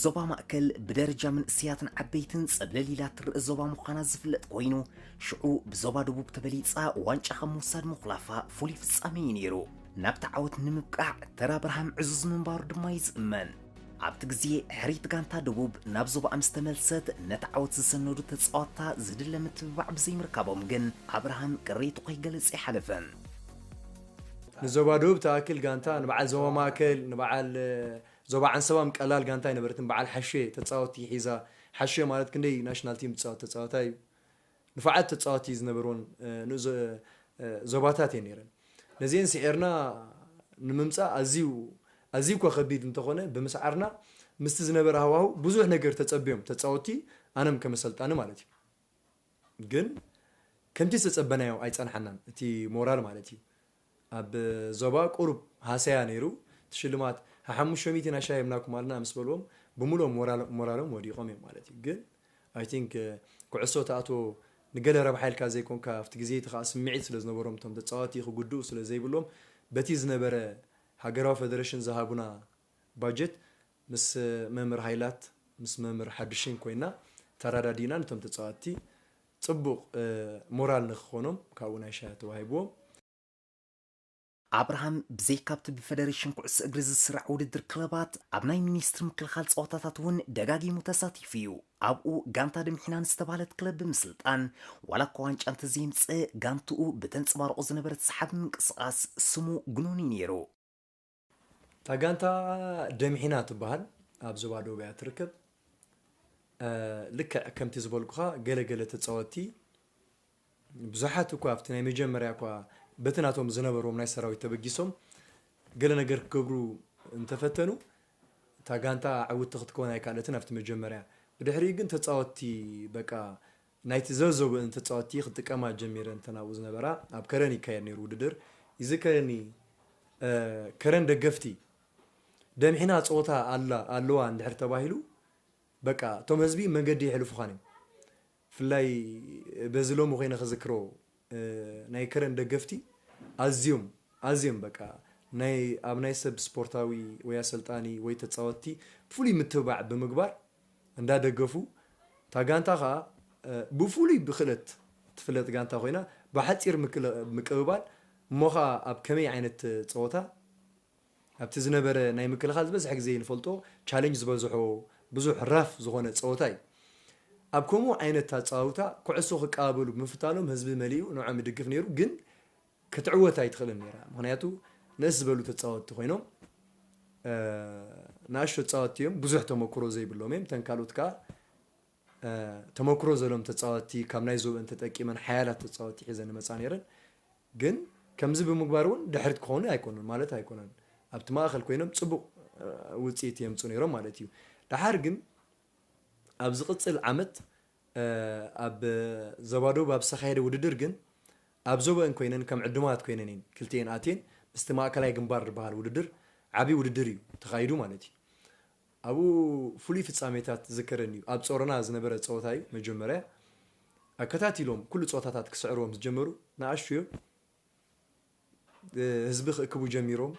ዞባ ማእከል ብደረጃ መንእሰያትን ዓበይትን ጸብለል ኢላ ትረአ ዞባ ምዃና ዝፍለጥ ኮይኑ፣ ሽዑ ብዞባ ደቡብ ተበሊጻ ዋንጫ ካብ ምውሳድ ምኹላፋ ፍሉይ ፍጻመ እዩ ነይሩ። ናብቲ ዓወት ንምብቃዕ ተራ ኣብርሃም ዕዙዝ ምንባሩ ድማ እዩ ዝእመን። ኣብቲ ግዜ ሕርይቲ ጋንታ ደቡብ ናብ ዞባኣ ምስ ተመልሰት፣ ነቲ ዓወት ዝሰነዱ ተጻወትታ ዝድለ ምትብባዕ ብዘይምርካቦም ግን ኣብርሃም ቅሬቱ ከይገለጸ ኣይሓለፈን። ንዞባ ደቡብ ተኣክል ጋንታ ንበዓል ዞባ ማእከል ንበዓል እ፣ ዞባ ዓንሰባም ቀላል ጋንታ ኣይነበረትን። በዓል ሓሸ ተጻወቲ ሒዛ፣ ሓሸ ማለት ክንደይ ናሽናል ቲም ዝጻወት ተጻወታይ እዩ። ንፉዓት ተጻወቲ ዝነበርዎን እ፣ ንዞ- እ፣ ዞባታት እየን ነይረን። ነዚአን ስዒርና ንምምጻእ ኣዝዩ ኣዝዩ እኳ ከቢድ እንተኾነ፣ ብምስዓርና ምስቲ ዝነበረ ሃዋሁ ብዙሕ ነገር ተጸብዮም ተጻወቲ፣ ኣነም ከመሰልጣኒ ማለት እዩ። ግን ከምቲ ዝተጸበናዮ ኣይጸንሓናን፣ እቲ ሞራል ማለት እዩ። ኣብ ዞባ ቁሩብ ሃሰያ ነይሩ። እቲ ሽልማት ሓሙሽተ ሚእቲ ናሻ ሂብናኩም ኣልና ምስ በልዎም፣ ብምሉኦም ሞራል- ሞራሎም ወዲቖም እዮም ማለት እዩ። ግን ኣይ ቲንክ ኩዕሶ ተኣትዎ ንገለ ረብሓ ኢልካ ዘይኮንካ፣ ኣብቲ ግዜ እቲ ከዓ ስምዒት ስለ ዝነበሮም እቶም ተጻወቲ ክጉድኡ ስለ ዘይብሎም፣ በቲ ዝነበረ ሃገራዊ ፌደሬሽን ዝሃቡና ባጀት ምስ መምህር ሃይላት ምስ መምህር ሓዱሽን ኮይና ተረዳዲእና ነቶም ተጻወቲ ጽቡቕ እ፣ ሞራል ንክኾኖም ካብኡ ናይ ሻሂ ተዋሂብዎም። ኣብርሃም ብዘይካብቲ ብፈደሬሽን ኩዕሶ እግሪ ዝስራዕ ውድድር ክለባት፣ ኣብ ናይ ሚኒስትሪ ምክልኻል ጸወታታት እውን ደጋጊሙ ተሳቲፉ እዩ። ኣብኡ ጋንታ ደምሒና ንዝተባህለት ክለብ ብምስልጣን፣ ዋላ እኳ ዋንጫ እንተዘይምጽእ፣ ጋንትኡ ብተንጸባርቆ ዝነበረት ሰሓቢ ምንቅስቓስ ስሙ ግኑን እዩ ነይሩ። እታ ጋንታ ደምሒና ትበሃል፣ ኣብ ዞባ ደቡብ እያ ትርከብ። እ፣ ልክዕ ከምቲ ዝበልኩኻ፣ ገለገለ ተጻወቲ ብዙሓት እኳ ኣብቲ ናይ መጀመርያ እኳ በቲ ናቶም ዝነበሮም ናይ ሰራዊት ተበጊሶም ገለ ነገር ክገብሩ እንተፈተኑ፣ እታ ጋንታ ዕውቲ ክትከውን ኣይከኣለትን ኣብቲ መጀመርያ። ብድሕሪኡ ግን ተጻወትቲ በቃ ናይቲ ዘዘብእን ተጻወትቲ ክጥቀማ ጀሚረን። እተን ኣብኡ ዝነበራ፣ ኣብ ከረን ይካየድ ነይሩ ውድድር፣ ይዝከረኒ። እ፣ ከረን ደገፍቲ ደምሒና ጸወታ ኣላ ኣለዋ እንድሕር ተባሂሉ፣ በቃ እቶም ህዝቢ መንገዲ የሕልፉኻን እዮም። ብፍላይ በዚ ሎሚ ኮይነ ክዝክሮ፣ እ፣ ናይ ከረን ደገፍቲ ኣዝዮም ኣዝዮም በቃ ናይ ኣብ ናይ ሰብ ስፖርታዊ ወይ ኣሰልጣኒ ወይ ተጻወትቲ ብፍሉይ ምትብባዕ ብምግባር እንዳደገፉ፣ እታ ጋንታ ኸኣ እ፣ ብፍሉይ ብክእለት ትፍለጥ ጋንታ ኮይና፣ ብሓጺር ምክለ- ምቅብባል እሞ ኸኣ ኣብ ከመይ ዓይነት ጸወታ ኣብቲ ዝነበረ ናይ ምክልኻል ዝበዝሕ ግዜ ንፈልጦ ቻሌንጅ ዝበዝሖ ብዙሕ ራፍ ዝኾነ ጸወታ እዩ። ኣብ ከምኡ ዓይነት ኣጻውታ ኩዕሶ ክቀባበሉ ብምፍታኖም ህዝቢ መሊኡ ንዖም ይድግፍ ነይሩ፣ ግን ክትዕወት ኣይትኽእልን ነይራ። ምኽንያቱ ንእስ ዝበሉ ተጻወትቲ ኮይኖም እ፣ ንኣሽቱ ተጻወትቲ እዮም፣ ብዙሕ ተመክሮ ዘይብሎም እዮም። እተን ካልኦት ከኣ እ፣ ተመክሮ ዘለዎም ተጻወትቲ ካብ ናይ ዞብአን ተጠቂመን ሓያላት ተጻወትቲ ሒዘን ይመጻ ነይረን። ግን ከምዚ ብምግባር እውን ድሕሪት ክኾኑ ኣይኮኑን ማለት ኣይኮነን። ኣብቲ ማእኸል ኮይኖም ጽቡቕ እ፣ ውጽኢት የምጹ ነይሮም ማለት እዩ። ደሓር ግን ኣብ ዝቕጽል ዓመት እ፣ ኣብ ዞባ ደቡብ ኣብ ዝተኻየደ ውድድር ግን ኣብ ዞባአን ኮይነን ከም ዕዱማት ኮይነን እየን ክልቲኤን ኣትየን ምስቲ ማእከላይ ግንባር ዝበሃል ውድድር ዓብዪ ውድድር እዩ ተኻይዱ ማለት እዩ። ኣብኡ ፍሉይ ፍጻሜታት ዝዝከረኒ እዩ። ኣብ ጾሮና ዝነበረ ጸወታ እዩ መጀመርያ። ኣከታቲሎም ኩሉ ጸወታታት ክስዕርዎም ዝጀመሩ ንኣሽቱ እዮም። እ፣ ህዝቢ ክእክቡ ጀሚሮም።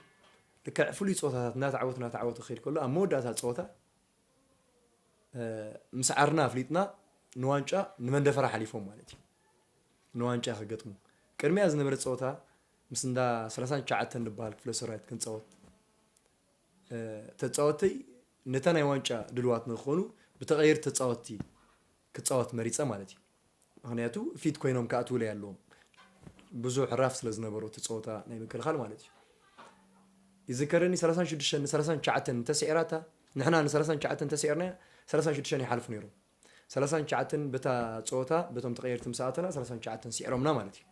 ልክዕ ፍሉይ ጸወታታት እናተዓወቱ እናተዓወቱ ክኸይድ ከሎ ኣብ መወዳእታ ጸወታ እ፣ ምስዓርና ኣፍሊጥና ንዋንጫ ንመንደፈራ ሓሊፎም ማለት እዩ። ንዋንጫ ክገጥሙ ቅድሚያ ዝነበረ ጸወታ ምስ እንዳ ሰላሳን ትሽዓተን ዝበሃል ክፍለ ሰራዊት ክንጻወት እ፣ ተጻወተይ ነታ ናይ ዋንጫ ድልዋት ንክኾኑ ብተቐየርቲ ተጻወትቲ ክጻወት መሪጸ ማለት እዩ። ምኽንያቱ ፊት ኮይኖም ክኣትውለይ ኣለዎም ብዙሕ ራፍ ስለ ዝነበሮ እቲ ጸወታ ናይ ምክልኻል ማለት እዩ። ይዝከረኒ ሰላሳን ሽዱሽተን ን ሰላሳን ትሽዓተን እንተስዒራታ ንሕና ን ሰላሳን ትሽዓተን እንተስዒርናያ ሰላሳን ሽዱሽተን ይሓልፉ ነይሮም። ሰላሳን ትሽዓተን በታ ጸወታ በቶም ተቐየርቲ ምስ ኣተና ሰላሳን ትሽዓተን ስዒሮምና ማለት እዩ።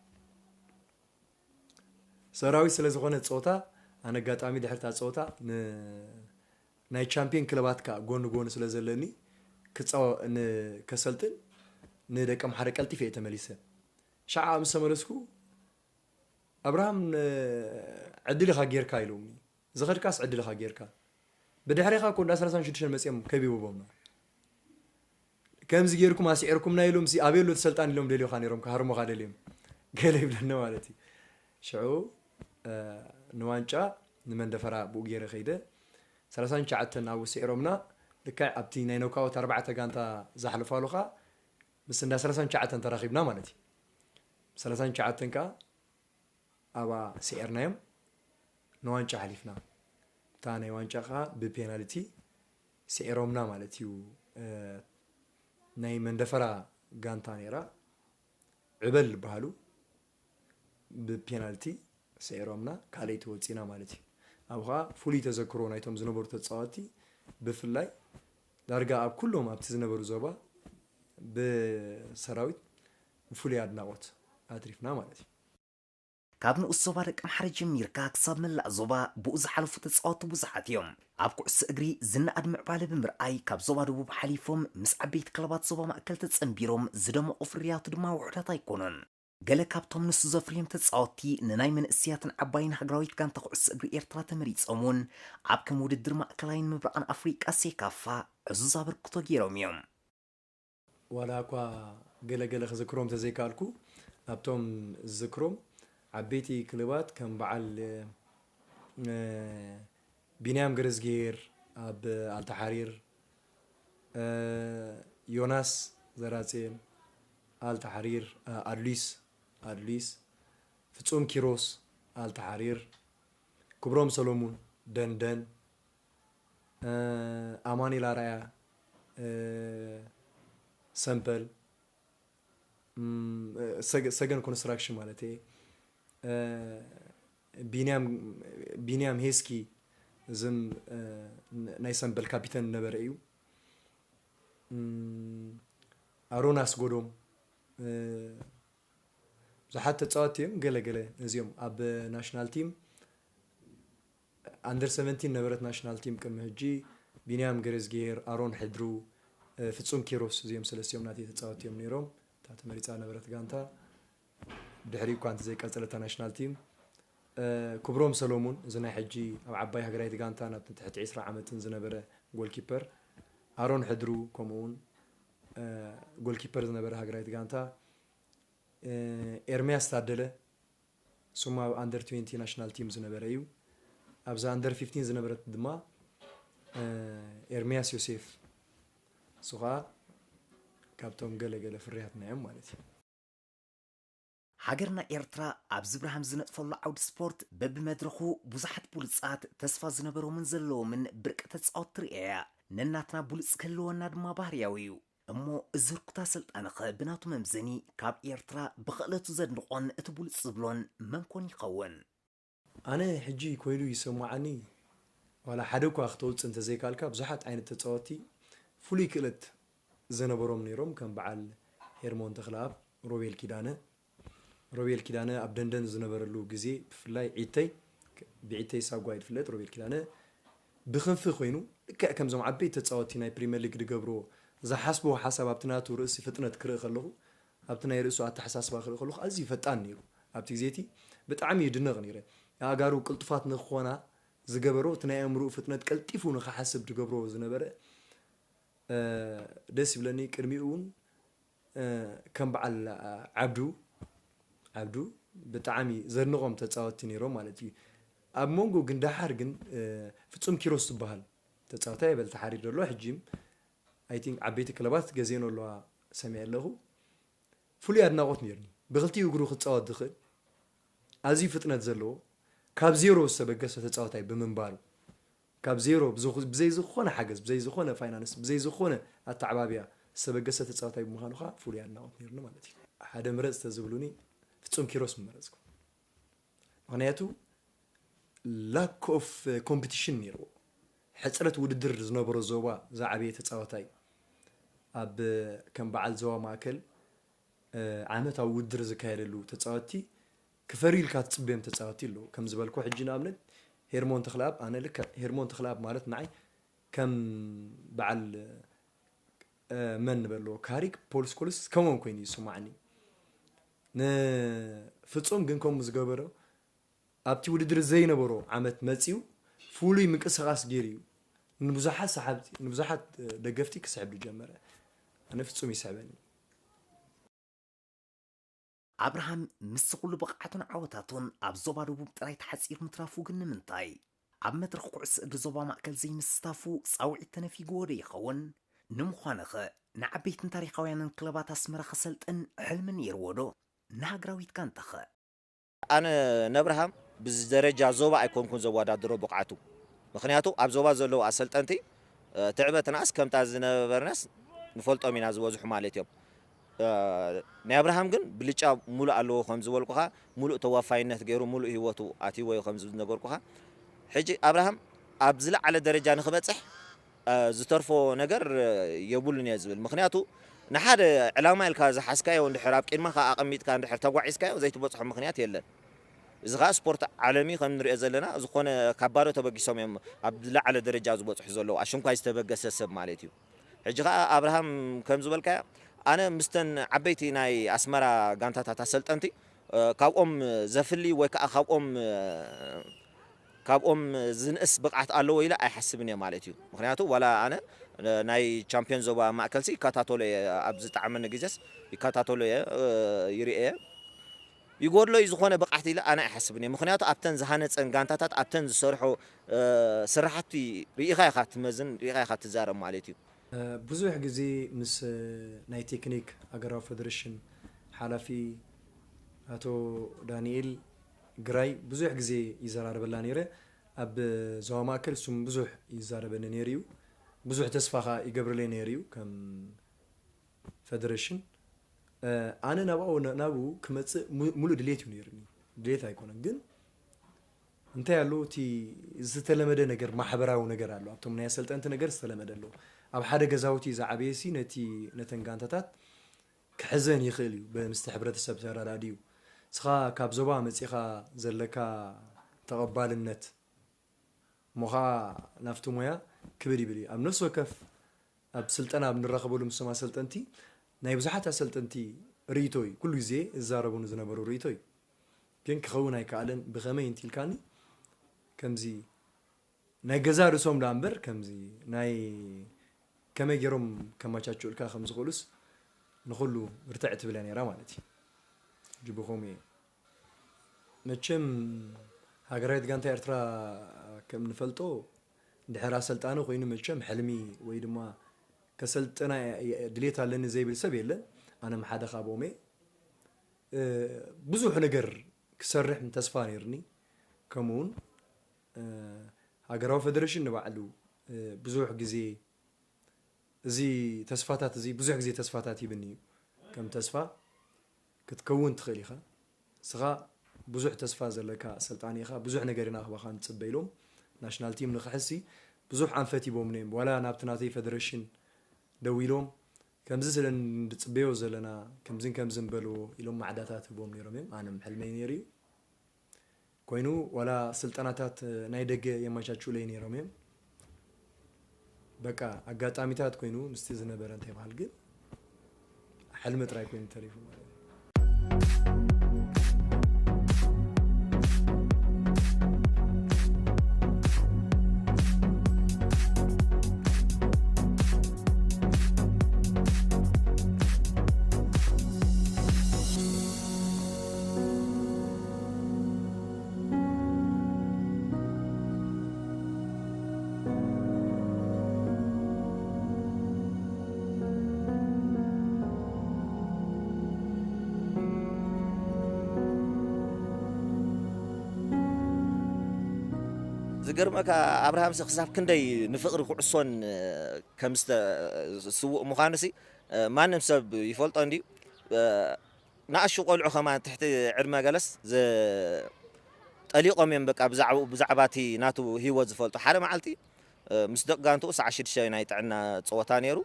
ሰራዊት ስለ ዝኾነ ጸወታ ኣነ ኣጋጣሚ ድሕርታ ጸወታ ን ናይ ቻምፒዮን ክለባት ከኣ ጎኒ ጎኒ ስለ ዘለኒ ክጻወ- ን- ከሰልጥን ንደቀምሓረ ቀልጢፈ እየ ተመሊሰ። ሸዓ ምስ ተመለስኩ ኣብርሃም ን- ዕድል ኢኻ ጌርካ ኢሎምኒ። ዝኸድካስ ዕድል ኢኻ ጌርካ። ብድሕሬኻ እኮ እንዳ ሰላሳን ሽዱሽተን መጺኦም ከቢቦቦምና። ከምዚ ጌርኩም ኣስዒርኩምና ኢሎም ሲ ኣበይ ኣሎ እቲ ሰልጣን ኢሎም ደልዮኻ ነይሮም ክሃርሙኻ ደልዮም ገለ ይብለኒ ማለት እዩ። ሽዑ ንዋንጫ ንመንደፈራ ብኡ ገይረ ከይደ ሰላሳን ትሽዓተን ኣብኡ ስዒሮምና። ልክዕ ኣብቲ ናይ ኖካውት ኣርባዕተ ጋንታ ዝሓለፋሉ ከዓ ምስ እንዳ ሰላሳን ትሽዓተን ተራኺብና ማለት እዩ። ሰላሳን ትሽዓተን ከዓ ኣብኣ ስዒርናዮም ንዋንጫ ሓሊፍና። እታ ናይ ዋንጫ ከዓ ብፔናልቲ ስዒሮምና ማለት እዩ። ናይ መንደፈራ ጋንታ ነይራ፣ ዕበል ዝበሃሉ ብፔናልቲ ስዒሮምና ካልኣይቲ ወፂና ማለት እዩ። ኣብ ከዓ ፍሉይ ተዘክሮ ናይቶም ዝነበሩ ተፃወቲ፣ ብፍላይ ዳርጋ ኣብ ኩሎም ኣብቲ ዝነበሩ ዞባ ብሰራዊት ብፍሉይ ኣድናቆት ኣትሪፍና ማለት እዩ። ካብ ንኡስ ዞባ ደቂ ኣምሓራ ጀሚርካ ክሳብ መላእ ዞባ ብኡ ዝሓለፉ ተፃወቲ ብዙሓት እዮም። ኣብ ኩዕሶ እግሪ ዝነኣድ ምዕባለ ብምርኣይ ካብ ዞባ ደቡብ ሓሊፎም ምስ ዓበይቲ ክለባት ዞባ ማእከል ተፀንቢሮም ዝደመቑ ፍርያቱ ድማ ውሑዳት ኣይኮኑን። ገለ ካብቶም ንሱ ዘፍርዮም ተፃወቲ ንናይ መንእሰያትን ዓባይን ሃገራዊት ጋንታ ኩዕሶ እግሪ ኤርትራ ተመሪፆም እውን ኣብ ከም ውድድር ማእከላይን ምብራቕን ኣፍሪቃ ሴካፋ ዕዙዝ ኣበርክቶ ገይሮም እዮም። ዋላ እኳ ገለገለ ክዝክሮም ተዘይከኣልኩ ኣብቶም ዝዝክሮም ዓበይቲ ክለባት ከም በዓል ቢንያም ገረዝጌር ኣብ ኣልተሓሪር፣ ዮናስ ዘራፅን ኣልተሓሪር፣ ኣድሊስ ኣድሊስ፣ ፍፁም ኪሮስ ኣልተሓሪር፣ ክብሮም ሰሎሙን ደንደን፣ ኣማኒል ኣርኣያ ሰምፐል፣ ሰገን ኮንስትራክሽን ማለት እየ፣ ቢንያም ሄስኪ፣ እዝም ናይ ሰምፐል ካፒተን ነበረ እዩ። ኣሮን ኣስጎዶም፣ ብዙሓት ተፃወቲ እዮም። ገለ ገለ እዚኦም ኣብ ናሽናል ቲም ኣንደር ሰቨንቲን ነበረት ናሽናል ቲም ቅድሚ ሕጂ፣ ቢንያም ገረዝጌር፣ ኣሮን ሕድሩ፣ ፍፁም ኪሮስ፣ እዚኦም ሰለስቲኦም ናተይ ተፃወቲ እዮም ነይሮም። እታ ተመሪፃ ነበረት ጋንታ ድሕሪ እኳ እንተዘይቀፀለታ ናሽናል ቲም፣ ክብሮም ሰሎሙን፣ እዚ ናይ ሕጂ ኣብ ዓባይ ሃገራዊት ጋንታ ናብ ትሕቲ ዕስራ ዓመትን ዝነበረ ጎልኪፐር፣ ኣሮን ሕድሩ፣ ከምኡ እውን ጎልኪፐር ዝነበረ ሃገራዊት ጋንታ፣ ኤርሚያስ ታደለ፣ ስሙ ኣብ ኣንደር ትዌንቲ ናሽናል ቲም ዝነበረ እዩ። ኣብዛ ኣንደር ፊፍቲን ዝነበረት ድማ ኤርሚያስ ዮሴፍ፣ እሱ ከዓ ካብቶም ገለ ገለ ፍርያትና እዮም ማለት እዩ። ሃገርና ኤርትራ ኣብዚ ብርሃን ዝነጥፈሉ ዓውዲ ስፖርት በብመድረኹ ብዙሓት ብሉጻት ተስፋ ዝነበሮምን ዘለዎምን ብርቂ ተጻወት ትርእያ እያ። ነናትና ብሉጽ ክህልወና ድማ ባህርያዊ እዩ። እሞ እዚ ህርኩት ኣሰልጣኒኸ ብናቱ መምዘኒ ካብ ኤርትራ ብኽእለቱ ዘድንቖን እቲ ብሉጽ ዝብሎን መን ኮን ይኸውን? ኣነ ሕጂ ኮይኑ ይሰማዓኒ፣ ዋላ ሓደ እኳ ክተውፅእ እንተዘይካልካ ብዙሓት ዓይነት ተፃወቲ ፍሉይ ክእለት ዝነበሮም ነይሮም፣ ከም በዓል ሄርሞን ተኽለኣብ፣ ሮቤል ኪዳነ። ሮቤል ኪዳነ ኣብ ደንደን ዝነበረሉ ግዜ ብፍላይ ዒተይ ብዒተይ ሳጓ እዩ ዝፍለጥ። ሮቤል ኪዳነ ብክንፊ ኮይኑ ልክዕ ከምዞም ዓበይቲ ተፃወቲ ናይ ፕሪምየር ሊግ ዝገብርዎ ዝሓስብዎ ሓሳብ ኣብቲ ናቱ ርእሲ ፍጥነት ክርኢ ከለኹ ኣብቲ ናይ ርእሱ ኣተሓሳስባ ክርኢ ከለኹ ኣዝዩ ፈጣን ነይሩ። ኣብቲ ግዜ እቲ ብጣዕሚ ይድነቕ ነይረ። ኣእጋሩ ቅልጡፋት ንክኾና ዝገበሮ እቲ ናይ ኣእምሮኡ ፍጥነት ቀልጢፉ ንክሓስብ ዝገብሮ ዝነበረ ደስ ይብለኒ። ቅድሚኡ እውን ከም በዓል ዓብዱ ዓብዱ ብጣዕሚ ዘድንቖም ተፃወትቲ ነይሮም ማለት እዩ። ኣብ መንጎ ግን ደሓር ግን ፍፁም ኪሮስ ዝበሃል ተፃወታይ በልተ ሓሪር ዘሎ ሕጂም ኣይ ቲንክ ዓበይቲ ክለባት ገዜኖ ኣለዋ ሰሚዐ ኣለኹ። ፍሉይ ኣድናቖት ነይርኒ። ብክልቲኡ እግሩ ክፃወት ዝኽእል ኣዝዩ ፍጥነት ዘለዎ ካብ ዜሮ ዝተበገሰ ተፃወታይ ብምንባሩ ካብ ዜሮ ብዝኹ- ብዘይ ዝኾነ ሓገዝ ብዘይ ዝኾነ ፋይናንስ ብዘይ ዝኾነ ኣተዓባብያ ዝተበገሰ ተፃወታይ ብምዃኑ ከዓ ፍሉይ ኣድናቖት ነይርኒ ማለት እዩ። ሓደ ምረፅ ተዝብሉኒ ፍፁም ኪሮስ ምመረፅኩ። ምክንያቱ ላክ ኦፍ ኮምፒቲሽን ነይርዎ። ሕፅረት ውድድር ዝነበሮ ዞባ ዝዓበየ ተፃወታይ ኣብ ከም በዓል ዞባ ማእከል ዓመታዊ ውድድር ዝካየደሉ ተፃወቲ ክፈርዩ ኢልካ ትፅበዮም ተፃወቲ ኣለዉ። ከም ዝበልኩ ሕጂ ንኣብነት ሄርሞን ተኽለኣብ ኣነ ልክዕ ሄርሞን ተኽለኣብ ማለት ንዓይ ከም በዓል መን ንበልዎ ካሪክ ፖል ስኮልስ ከምኦም ኮይኑ ይስማዓኒ። ንፍፁም ግን ከምኡ ዝገበሮ ኣብቲ ውድድር ዘይነበሮ ዓመት መፂኡ ፍሉይ ምንቅስቃስ ገይሩ እዩ ንብዙሓት ሰሓብቲ ንብዙሓት ደገፍቲ ክስሕብ ዝጀመረ። ኣነ ፍፁም ይስሕበኒ። ኣብርሃም ምስቲ ኩሉ ብቕዓቱን ዓወታቱን ኣብ ዞባ ደቡብ ጥራይ ተሓጺሩ ምትራፉ ግን ንምንታይ? ኣብ መድረኽ ኩዕሶ እግሪ ዞባ ማእከል ዘይምስታፉ ጻውዒት ተነፊግዎ ዶ ይኸውን? ንምዃኑኸ ንዓበይትን ታሪኻውያንን ክለባት ኣስመራ ክሰልጥን ሕልሚ ነይርዎ ዶ? ንሃገራዊት ጋንታኸ? ኣነ ነብርሃም ብዚ ደረጃ ዞባ ኣይኮንኩን ዘወዳድሮ ብቕዓቱ። ምኽንያቱ ኣብ ዞባ ዘለዉ ኣሰልጠንቲ፣ እ፣ ትዕበትናስ ከምታ ዝነበርናስ ንፈልጦም ኢና ዝበዝሑ ማለት እዮም። እ፣ ናይ ኣብርሃም ግን ብልጫ ሙሉእ ኣለዎ ከም ዝበልኩኻ፣ ሙሉእ ተዋፋይነት ገይሩ ሙሉእ ህይወቱ ኣትይዎ እዩ ከም ዝነበርኩኻ። ሕጂ ኣብርሃም ኣብ ዝለዓለ ደረጃ ንኽበጽሕ፣ እ፣ ዝተርፎ ነገር፣ እ፣ የብሉን እየ ዝብል። ምኽንያቱ ንሓደ ዕላማ ኢልካ ዝሓዝካዮ እንድሕር ኣብ ቅድመኻ ኣቐሚጥካ እንድሕር ተጓዒዝካዮ ዘይትበጽሖ ምኽንያት የለን። እዚ ኸኣ ስፖርት ዓለም እዩ ከም ንሪኦ ዘለና፣ ዝኾነ ካብ ባዶ ተበጊሶም እዮም ኣብ ዝለዓለ ደረጃ ዝበጽሑ ዘለዉ፣ ኣሽንኳይ ዝተበገሰ ሰብ ማለት እዩ። ሕጂ ኸኣ ኣብርሃም ከም ዝበልካዮ፣ ኣነ ምስተን ዓበይቲ ናይ ኣስመራ ጋንታታት ኣሰልጠንቲ፣ እ፣ ካብኦም ዘፍሊ ወይ ከኣ ካብኦም፣ እ፣ ካብኦም ዝንእስ ብቕዓት ኣለዎ ኢለ ኣይሓስብን እየ ማለት እዩ። ምኽንያቱ ዋላ ኣነ፣ እ፣ ናይ ቻምፒዮን ዞባ ማእከልሲ ይከታተሎ እየ፣ ኣብ ዝጠዓመኒ ግዜስ ይከታተሎ እየ፣ እ፣ ይርእየ እየ። ይጎድሎ እዩ ዝኾነ ብቕዓት ኢለ ኣነ ኣይሓስብን እየ። ምኽንያቱ ኣብተን ዝሃነጸን ጋንታታት፣ ኣብተን ዝሰርሖ፣ እ፣ ስራሕቲ ርኢኻ ኢኻ ትመዝን፣ ርኢኻ ኢኻ ትዛረብ ማለት እዩ። እ፣ ብዙሕ ግዜ ምስ፣ እ፣ ናይ ቴክኒክ ሃገራዊ ፌደሬሽን ሓላፊ ኣቶ ዳንኤል ግራይ ብዙሕ ግዜ ይዘራረበላ ነይረ። ኣብ ዞባ ማእከል እሱም ብዙሕ ይዛረበኒ ነይሩ እዩ። ብዙሕ ተስፋ ኸኣ ይገብርለይ ነይሩ እዩ ከም ፌደሬሽን። እ፣ ኣነ ናብኡ፣ ናብኡ ክመጽእ ሙ-፣ ሙሉእ ድሌት እዩ ነይሩኒ። ድሌት ኣይኮነን ግን እንታይ ኣሎ፣ እቲ ዝተለመደ ነገር፣ ማሕበራዊ ነገር ኣሎ። ኣብቶም ናይ ኣሰልጠንቲ ነገር ዝተለመደ ኣሎ። ኣብ ሓደ ገዛውቲ ዝዓበየ ሲ ነቲ፣ ነተን ጋንታታት ክሕዘን ይኽእል እዩ፣ ብ-፣ ምስቲ ሕብረተሰብ ተረዳዲኡ። ንስኻ ካብ ዞባ መጺኻ ዘለካ ተቐባልነት እሞ ኸኣ ናብቲ ሞያ ክብድ ይብል እዩ። ኣብ ነፍሲ ወከፍ ኣብ ስልጠና ኣብ ንራኸበሉ ምስቶም ኣሰልጠንቲ ናይ ብዙሓት ኣሰልጠንቲ ርእይቶ እዩ። ኩሉ ግዜ ዝዛረቡኒ ዝነበሩ ርእይቶ እዩ። ግን ክኸውን ኣይከኣለን። ብኸመይ እንት ኢልካኒ፣ ከምዚ ናይ ገዛ ርእሶም ደኣ እምበር፣ ከምዚ ናይ ከመይ ገይሮም ከመቻችኡልካ ከም ዝኽእሉስ ንኹሉ ርትዕ ትብል እያ ነይራ ማለት እዩ። ሕጂ ብኸምኡ እየ። መቸም ሃገራዊት ጋንታ ኤርትራ ከም ንፈልጦ፣ ድሕር ኣሰልጣኒ ኮይኑ መቸም ሕልሚ ወይ ድማ ከሰልጥና እየ፣ ድሌት ኣለኒ ዘይብል ሰብ የለን። ኣነ ም ሓደ ካብኦም እየ። እ፣ ብዙሕ ነገር ክሰርሕ ም ተስፋ ነይርኒ። ከምኡ እውን፣ እ፣ ሃገራዊ ፌደሬሽን ንባዕሉ፣ እ፣ ብዙሕ ግዜ እዚ ተስፋታት እዚ ብዙሕ ግዜ ተስፋታት ሂብኒ እዩ። ከም ተስፋ ክትከውን ትኽእል ኢኻ። ንስኻ ብዙሕ ተስፋ ዘለካ ኣሰልጣኒ ኢኻ፣ ብዙሕ ነገር ኢና ክባኻ ንጽበ ኢሎም ናሽናል ቲም ንኽሕሲ ብዙሕ ኣንፈት ሂቦምኒ እዮም። ዋላ ናብቲ ናተይ ፌደሬሽን ደዊሎም ከምዚ ስለ ንጽበዮ ዘለና፣ ከምዝን ከምዝን በልዎ ኢሎም ማዕዳታት ሂቦም ነይሮም እዮም። ኣነ ም ሕልመይ ነይሩ እዩ። ኮይኑ ዋላ ስልጠናታት ናይ ደገ የመቻችኡለይ ነይሮም እዮም። በቃ ኣጋጣሚታት ኮይኑ ምስቲ ዝነበረ እንታይ በሃል ግን ሕልሚ ጥራይ ኮይኑ ተሪፉ ማለት እዩ። ዝገርመካ ኣብርሃምሲ ክሳብ ክንደይ ንፍቕሪ ኩዕሶን፣ እ፣ ከም ዝተ-፣ ስዉእ ምዃኑሲ፣ እ፣ ማንም ሰብ ይፈልጦ እንድዩ። እ፣ ንኣሽቱ ቆልዑ ከማን ትሕቲ ዕድመ ገለስ ዘ-፣ ጠሊቖም እዮም በቃ ብዛዕባኡ፣ ብዛዕባ እቲ ናቱ ህይወት ዝፈልጡ። ሓደ መዓልቲ፣ እ፣ ምስ ደቂ ጋንትኡ ሰዓት ሽዱሽተ ናይ ጥዕና ጸወታ ነይሩ።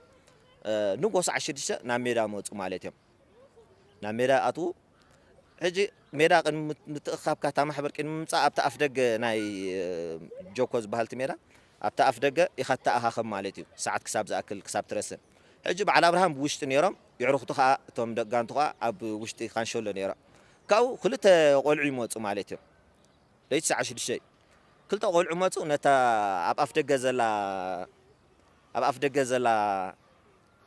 እ፣ ንግሆ ሰዓት ሽዱሽተ ናብ ሜዳ መጹ ማለት እዮም። ናብ ሜዳ ኣትዉ። ሕጂ ሜዳ ቅድሚ ምት-፣ ምትእኻብካ እታ ማሕበር ቅድሚ ምምጻእ ኣብቲ ኣፍ ደገ ናይ፣ እ፣ ጆኮ ዝበሃል እቲ ሜዳ፣ ኣብቲ ኣፍ ደገ ኢኻ ትተኣኻኸብ ማለት እዩ። ሰዓት ክሳብ ዝኣክል፣ ክሳብ ትረስን። ሕጂ በዓል ኣብርሃም ብውሽጢ ነይሮም፣ የዕሩኽቱ ኸኣ፣ እቶም ደቂ ጋንቱ ኸኣ ኣብ ውሽጢ ካንሸሎ ነይሮም። ካብኡ ክልተ ቆልዑ ይመጹ ማለት እዮም። ለይቲ ሰዓት ሽዱሽተ ክልተ ቆልዑ መጹ፣ ነታ ኣብ ኣፍ ደገ ዘላ፣ ኣብ ኣፍ ደገ ዘላ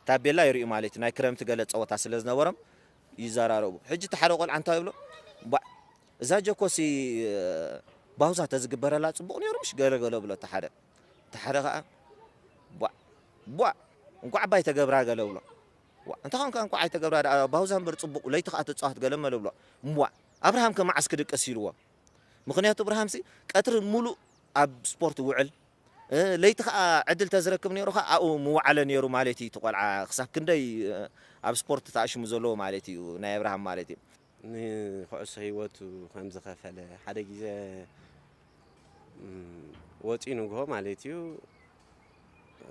ታቤላ ይርእዩ ማለት እዩ። ናይ ክረምቲ ገለ ጸወታ ስለ ዝነበሮም ይዘራረቡ። ሕጂ እቲ ሓደ ቆልዓ እንታይ ይብሎ? "ቧዕ፣ እዛ ጀኮሲ፣ እ፣ ባውዛ ተዝግበረላ ጽቡቕ ነይሩ፣ ምሽ ገለ ገለ ብሎ፣ እቲ ሓደ፣ እቲ ሓደ ከኣ ቧዕ ቧዕ፣ እንኳዕ ባይ ተገብራ ገለ ብሎ። ዋ፣ እንተ ኾንካ እንኳዕ ኣይተገብራ ደኣ፣ ባውዛ እምበር ጽቡቕ፣ ለይቲ ከኣ ትጻወት ገለ መለ ብሎ። እምቧዕ፣ ኣብርሃም ከ መዓስ ክድቅስ ኢልዎ? ምኽንያቱ ኣብርሃምሲ ቀትሪ ሙሉእ ኣብ ስፖርት ውዕል፣ እ፣ ለይቲ ከኣ ዕድል ተዝረክብ ነይሩ ከኣ ኣብኡ ምወዓለ ነይሩ ማለት እዩ። እቲ ቆልዓ ክሳብ ክንደይ፣ እ፣ ኣብ ስፖርት ተኣሽሙ ዘለዎ ማለት እዩ፣ ናይ ኣብርሃም ማለት እዩ። ንኩዕሶ ህይወቱ ከም ዝኸፈለ ሓደ ግዜ፣ እም፣ ወጺኡ ንግሆ ማለት እዩ።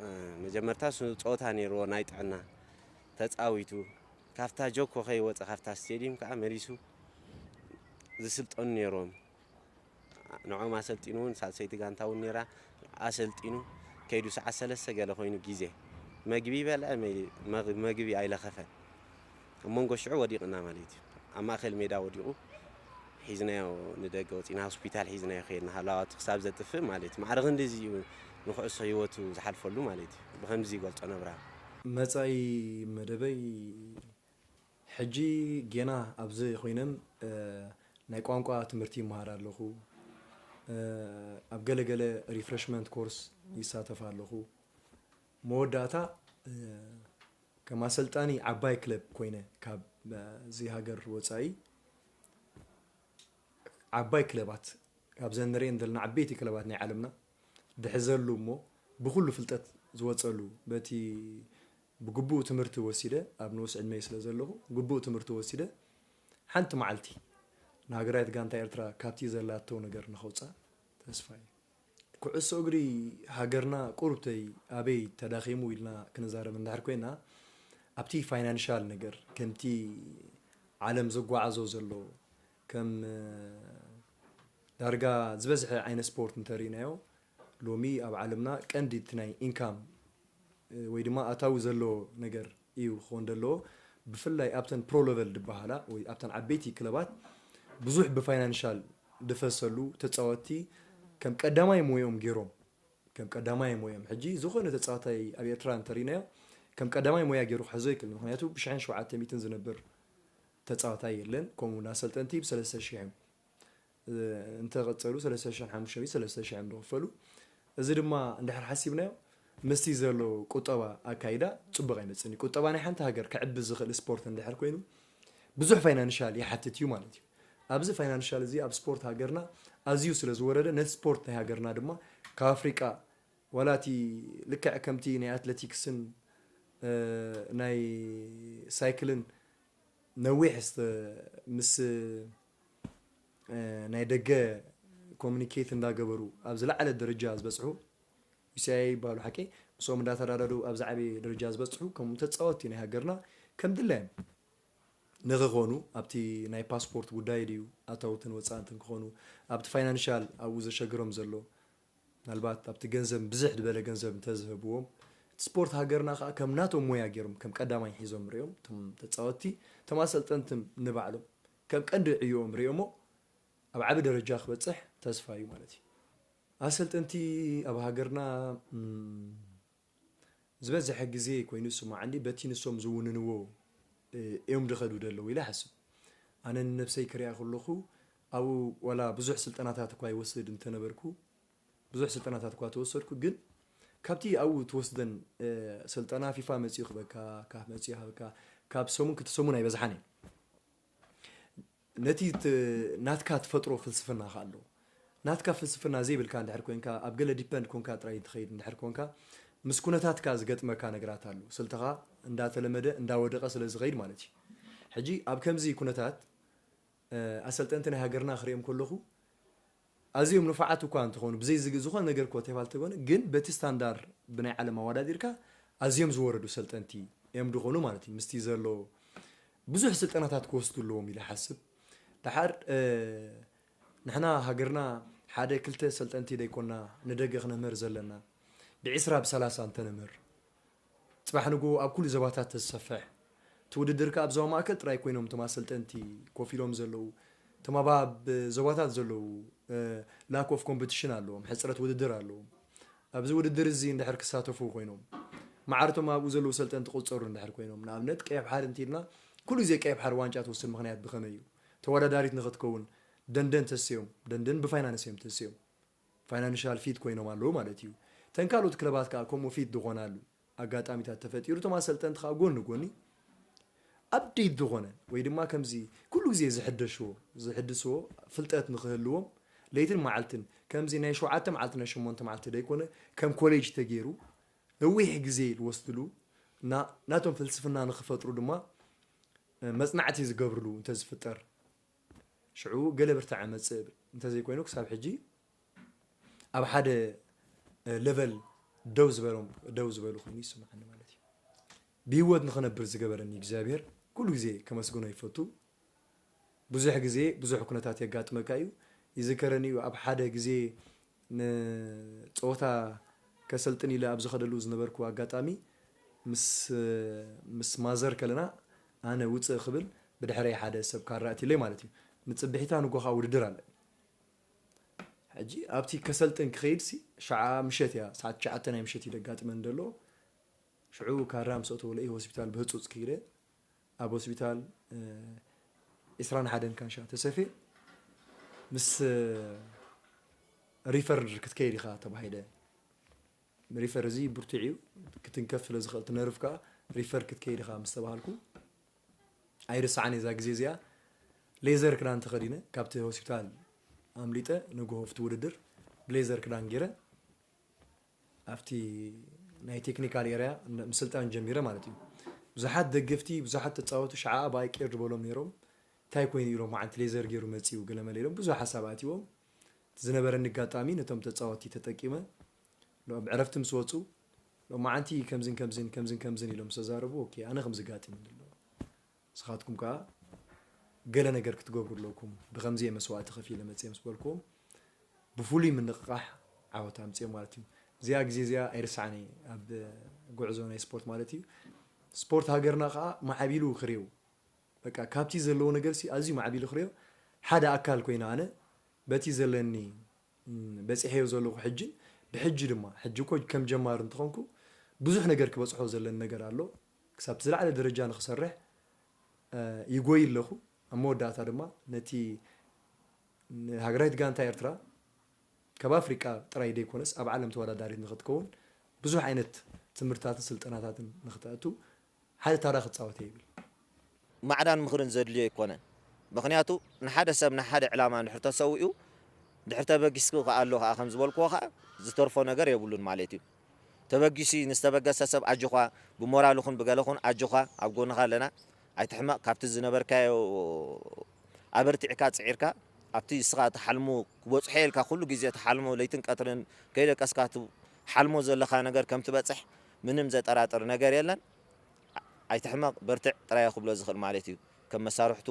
እ፣ መጀመርታ እሱ ጸወታ ነይርዎ ናይ ጥዕና ተጻዊቱ፣ ካብታ ጆኮ ከይወጸ ካብታ ስቴድዩም ከኣ መሊሱ ዝስልጠኑ ነይሮም። ንዖም ኣሰልጢኑ እውን ሳልሰይቲ ጋንታ እውን ነይራ፣ ኣሰልጢኑ ከይዱ ሰዓት ሰለስተ ገለ ኮይኑ ግዜ መግቢ በልዐ፣ መ-፣ መግ-፣ መግቢ ኣይለኸፈን። ኣብ መንጎ ሽዑ ወዲቕና ማለት እዩ። ኣብ ማእከል ሜዳ ወዲቑ ሒዝናዮ ንደገ ወፂና ሆስፒታል ሒዝናዮ ከይድና ሃላዋቱ ክሳብ ዘጥፍእ ማለት እዩ። ማዕረ ክንድዚ እዩ ንኩዕሶ ህይወቱ ዝሓልፈሉ ማለት እዩ። ብኸምዚ ይገልጾ ነብራ። መጻኢ መደበይ ሕጂ ጌና ኣብዚ ኮይነን፣ እ፣ ናይ ቋንቋ ትምህርቲ ይመሃር ኣለኹ። እ፣ ኣብ ገለገለ ሪፍረሽመንት ኮርስ ይሳተፍ ኣለኹ። መወዳእታ፣ እ፣ ከም ኣሰልጣኒ ዓባይ ክለብ ኮይነ ካብ፣ እ፣ እዚ ሃገር ወጻኢ ዓባይ ክለባት፣ ካብዘን ንሪኤን ዘለና ዓበይቲ ክለባት ናይ ዓለምና ድሕዘሉ እሞ ብኹሉ ፍልጠት ዝወጸሉ፣ በቲ ብግቡእ ትምህርቲ ወሲደ፣ ኣብ ንኡስ ዕድመይ ስለ ዘለኹ፣ ግቡእ ትምህርቲ ወሲደ፣ ሓንቲ መዓልቲ ንሃገራዊት ጋንታ ኤርትራ ካብቲ ዘላቶ ነገር ንኸውጻ ተስፋ እዩ። ኩዕሶ እግሪ ሃገርና ቁሩብተይ ኣበይ ተዳኺሙ ኢልና ክንዛረብ እንድሕር ኮይና፣ ኣብቲ ፋይናንሻል ነገር፣ ከምቲ ዓለም ዘጓዓዞ ዘሎ፣ ከም፣ እ፣ ዳርጋ ዝበዝሐ ዓይነት ስፖርት እንተርኢናዮ፣ ሎሚ ኣብ ዓለምና ቀንዲ እቲ ናይ ኢንካም፣ እ፣ ወይ ድማ ኣታዊ ዘለዎ ነገር እዩ ክኸውን ዘለዎ። ብፍላይ ኣብተን ፕሮ ሌቨል ዝበሃላ ወይ ኣብተን ዓበይቲ ክለባት ብዙሕ ብፋይናንሻል ድፈሰሉ ተጻወትቲ ከም ቀዳማይ ሞይኦም ገይሮም፣ ከም ቀዳማይ ሞይኦም። ሕጂ ዝኾነ ተጻዋታይ ኣብ ኤርትራ እንተርኢናዮ፣ ከም ቀዳማይ ሞያ ገይሩ ክሕዞ ይክእል። ምኽንያቱ ብሽሕን ሸውዓተ ሚእትን ዝነብር ተጻዋታይ የለን። ከምኡ እውን ኣሰልጠንቲ ብሰለስተ ሽሕ እዮም፣ እ፣ እንተቐጸሉ ሰለስተ ሽሕን ሓሙሽተ ሚእትን ሰለስተ ሽሕን እዮም ዝኽፈሉ። እዚ ድማ እንድሕር ሓሲብናዮ፣ ምስቲ ዘሎ ቁጠባ ኣካይዳ ጽቡቕ ኣይመጽእን እዩ። ቁጠባ ናይ ሓንቲ ሃገር ከዕቢ ዝኽእል ስፖርት እንድሕር ኮይኑ፣ ብዙሕ ፋይናንሻል ይሓትት እዩ ማለት እዩ። ኣብዚ ፋይናንሻል እዚ ኣብ ስፖርት ሃገርና ኣዝዩ ስለ ዝወረደ፣ ነቲ ስፖርት ናይ ሃገርና ድማ ካብ ኣፍሪቃ፣ ዋላ እቲ ልክዕ ከምቲ ናይ ኣትሌቲክስን፣ እ፣ ናይ ሳይክልን ነዊሕ ስተ-፣ ምስ፣ እ፣ ናይ ደገ ኮሚኒኬት እንዳገበሩ ኣብ ዝለዓለ ደረጃ ዝበጽሑ፣ ዩ ሲ ኣይ ኣይ ይበሃሉ ሓቂ፣ ምስኦም እንዳተራዳዱ ኣብ ዝዓበየ ደረጃ ዝበጽሑ፣ ከም ተጻወትቲ ናይ ሃገርና ከም ድላዮም ንኽኾኑ፣ ኣብቲ ናይ ፓስፖርት ጉዳይ ድዩ፣ ኣታውትን ወጻእትን ክኾኑ፣ ኣብቲ ፋይናንሻል ኣብኡ ዘሸግሮም ዘሎ፣ ምናልባት ኣብቲ ገንዘብ ብዝሕ ዝበለ ገንዘብ እንተዝህብዎም፣ እቲ ስፖርት ሃገርና ከኣ ከም ናቶም ሞያ ገይሮም ከም ቀዳማይ ሒዞም ርእዮም፣ እቶም ተጻወትቲ፣ እቶም ኣሰልጠንትን ንባዕሎም ከም ቀንዲ ዕዮኦም ርእዮሞ ኣብ ዓቢ ደረጃ ክበጽሕ ተስፋ እዩ ማለት እዩ። ኣሰልጠንቲ ኣብ ሃገርና፣ እም፣ ዝበዝሐ ግዜ ኮይኑ ይስማዓኒ፣ በቲ ንሶም ዝውንንዎ፣ እ፣ እዮም ድኸዱ ደለዉ ኢለ እሓስብ። ኣነ ንነብሰይ ክሪኣ ከለኹ፣ ኣብኡ ዋላ ብዙሕ ስልጠናታት እኳ ይወስድ እንተነበርኩ፣ ብዙሕ ስልጠናታት እኳ ተወሰድኩ፣ ግን ካብቲ ኣብኡ ትወስደን፣ እ፣ ስልጠና ፊፋ መጺኡ ክበካ፣ ካፍ መጺኡ ሃበካ፣ ካብ ሰሙን ክልተ ሰሙን ኣይበዝሓን እየን። ነቲ ት-፣ ናትካ ትፈጥሮ ፍልስፍና ከኣ ኣሎ። ናትካ ፍልስፍና ዘይብልካ እንድሕር ኮንካ፣ ኣብ ገለ ዲፐንድ ኮንካ ጥራይ ትኸይድ እንድሕር ኮንካ፣ ምስ ኩነታትካ ዝገጥመካ ነገራት ኣሎ። ስልትኻ እንዳተለመደ፣ እንዳወደቐ ስለ ዝኸይድ ማለት እዩ። ሕጂ ኣብ ከምዚ ኩነታት፣ እ፣ ኣሰልጠንቲ ናይ ሃገርና ክሪኦም ከለኹ፣ ኣዝዮም ንፉዓት እኳ እንተኾኑ፣ ብዘይ ዝግ-፣ ዝኾነ ነገር እኳ ተባል ተኾነ፣ ግን በቲ ስታንዳር ብናይ ዓለም ኣወዳዲርካ፣ ኣዝዮም ዝወረዱ ሰልጠንቲ እዮም ድኾኑ ማለት እዩ። ምስቲ ዘሎ ብዙሕ ስልጠናታት ክወስዱ ኣለዎም ኢለ ሓስብ። ደሓር፣ እ፣ ንሕና ሃገርና ሓደ ክልተ ሰልጠንቲ ደይኮና ንደገ ክነምህር ዘለና። ብዒስራ ብሰላሳ እንተነምህር፣ ጽባሕ ንግሆ ኣብ ኩሉ ዞባታት ተዝሰፍሕ። እቲ ውድድር ከኣ ኣብ ዞባ ማእከል ጥራይ ኮይኖም እቶም ኣሰልጠንቲ ኮፍ ኢሎም ዘለዉ። እቶም ኣብ፣ ኣብ ዞባታት ዘለዉ፣ እ፣ ላክ ኦፍ ኮምፒቲሽን ኣለዎም፣ ሕጽረት ውድድር ኣለዎም። ኣብዚ ውድድር እዚ እንድሕር ክሳተፉ ኮይኖም፣ ማዕረ እቶም ኣብኡ ዘለዉ ሰልጠንቲ ክቑጸሩ እንድሕር ኮይኖም፣ ንኣብነት ቀይሕ ባሕሪ እንተኢልና፣ ኩሉ ግዜ ቀይሕ ባሕሪ ዋንጫ ትወስድ ምኽንያት ብኸመይ እዩ? ተወዳዳሪት ንኽትከውን፣ ደንደን ተሰዮም፣ ደንደን ብፋይናንስ እዮም ተሰዮም። ፋይናንሻል ፊት ኮይኖም ኣለዉ ማለት እዩ። ተን ካልኦት ክለባት ከዓ ከምኡ ፊት ዝኾናሉ ኣጋጣሚታት ተፈጢሩ፣ እቶም ኣሰልጠንቲ ከዓ ጎኒ ጎኒ ኣፕዴት ዝኾነ ወይ ድማ ከምዚ ኩሉ ግዜ ዝሕደሽዎ ዝሕድስዎ ፍልጠት ንክህልዎም ለይትን መዓልትን ከምዚ ናይ ሸውዓተ መዓልቲ ናይ ሸሞንተ መዓልቲ ደይኮነ ከም ኮሌጅ ተገይሩ ነዊሕ ግዜ ዝወስድሉ እና ናቶም ፍልስፍና ንክፈጥሩ ድማ መፅናዕቲ ዝገብርሉ እንተዝፍጠር ሽዑ ገለ ብርትዐ መፅእ እብል። እንተዘይኮይኑ ክሳብ ሕጂ ኣብ ሓደ ሌቨል ደው ዝበሎም ደው ዝበሉ ኮይኑ ይስምዓኒ ማለት እዩ። ብህይወት ንኸነብር ዝገበረኒ እግዚኣብሔር ኩሉ ግዜ ከመስግኖ ይፈቱ። ብዙሕ ግዜ ብዙሕ ኩነታት የጋጥመካ እዩ። ይዝከረኒ እዩ ኣብ ሓደ ግዜ ንፀወታ ከሰልጥን ኢለ ኣብ ዝኸደሉ ዝነበርኩ ኣጋጣሚ ምስ ምስ ማዘር ከለና ኣነ ውፅእ ክብል ብድሕረይ ሓደ ሰብ ካራ ኣትዩለይ ማለት እዩ። ንፅብሒታ ንጎኻ ውድድር ኣለ። ሕጂ ኣብቲ ከሰልጥን ክኸይድ ሲ ሸዓ ምሸት እያ ሰዓት ትሽዓተ ናይ ምሸት እዩ ደጋጥመን ዘሎ። ሽዑ ካራ ምስ ኣተወለይ ሆስፒታል ብህፁፅ ክይደ ኣብ ሆስፒታል ዒስራን ሓደን ካንሻ ተሰፌ ምስ ሪፈር ክትከይድ ኢኻ ተባሂለ። ሪፈር እዚ ብርቱዕ እዩ ክትንከፍ ስለ ዝኽእል ትነርፍ ከዓ ሪፈር ክትከይድ ኢኻ ምስ ተባሃልኩ ኣይርስዓን እዛ ግዜ እዚኣ ሌዘር ክዳን ተኸዲነ ካብቲ ሆስፒታል ኣምሊጠ ንግሆ ኣብቲ ውድድር ብሌዘር ክዳን ገይረ ኣብቲ ናይ ቴክኒካል ኤርያ ምስልጣን ጀሚረ ማለት እዩ። ብዙሓት ደገፍቲ ብዙሓት ተፃወቱ ሸዓ ብኣይ ቄር ዝበሎም ነይሮም እንታይ ኮይኑ ኢሎም መዓንቲ ሌዘር ገይሩ መፂኡ ገለመለ ኢሎም ብዙሕ ሓሳብ ኣትዎም ዝነበረኒ ኣጋጣሚ ነቶም ተፃወቲ ተጠቂመ ሎም ዕረፍቲ ምስ ወፁ ሎም መዓንቲ ከምዝን ከምዝን ከምዝን ከምዝን ኢሎም ዝተዛረቡ ኦኬ ኣነ ከምዚ ጋጢም ኣሎ ንስኻትኩም ከዓ ገለ ነገር ክትገብሩ ኣለኩም ብከምዚ እየ መስዋእቲ ከፊለ መፅየ ምስ በልኩም ብፍሉይ ምንቕቓሕ ዓወት ኣምፅዮም ማለት እዩ እዚኣ ግዜ እዚኣ ኣይርሳዕን እየ ኣብ ጉዕዞ ናይ ስፖርት ማለት እዩ ስፖርት ሃገርና ከዓ ማዕቢሉ ክሪው በቃ ካብቲ ዘለዎ ነገር ሲ ኣዝዩ ማዕቢሉ ክሪዮ ሓደ ኣካል ኮይነ ኣነ በቲ ዘለኒ በፂሐዮ ዘለኹ ሕጂ ብሕጂ ድማ ሕጂ እኮ ከም ጀማሪ እንተኾንኩ ብዙሕ ነገር ክበፅሖ ዘለኒ ነገር ኣሎ ክሳብ ዝለዓለ ደረጃ ንክሰርሕ ይጎይ ኣለኹ ኣብ መወዳእታ ድማ ነቲ ንሃገራዊት ጋንታ ኤርትራ ካብ ኣፍሪቃ ጥራይ ደይኮነስ ኣብ ዓለም ተወዳዳሪት ንክትከውን ብዙሕ ዓይነት ትምህርትታትን ስልጠናታትን ንክተእቱ ሓደ ታራ ክፃወት እየ ይብል። ማዕዳን ምኽርን ዘድልዮ ኣይኮነን። ምኽንያቱ ንሓደ ሰብ ንሓደ ዕላማ እንድሕር ተሰዊኡ እንድሕር ተበጊስኩ ከኣ ኣሎ ከኣ ከም ዝበልክዎ ከኣ ዝተርፎ ነገር የብሉን ማለት እዩ። ተበጊሱ ንዝተበገሰ ሰብ ኣጆኻ ብሞራል ኹን ብገለ ኹን ኣጆኻ ኣብ ጎንኻ ኣለና ኣይትሕመቕ ካብቲ ዝነበርካዮ ኣበርቲዕካ ጽዒርካ ኣብቲ እስኻ ትሓልሞ ክበጽሖ ኢልካ ኩሉ ግዜ ትሓልሞ ለይትን ቀትርን ከይደቀስካ ትሓልሞ ዘለኻ ነገር ከም ትበጽሕ ምንም ዘጠራጥር ነገር የለን። ኣይትሕመቕ በርትዕ ጥራይ ክብሎ ዝኽእል ማለት እዩ። ከም መሳርሕቱ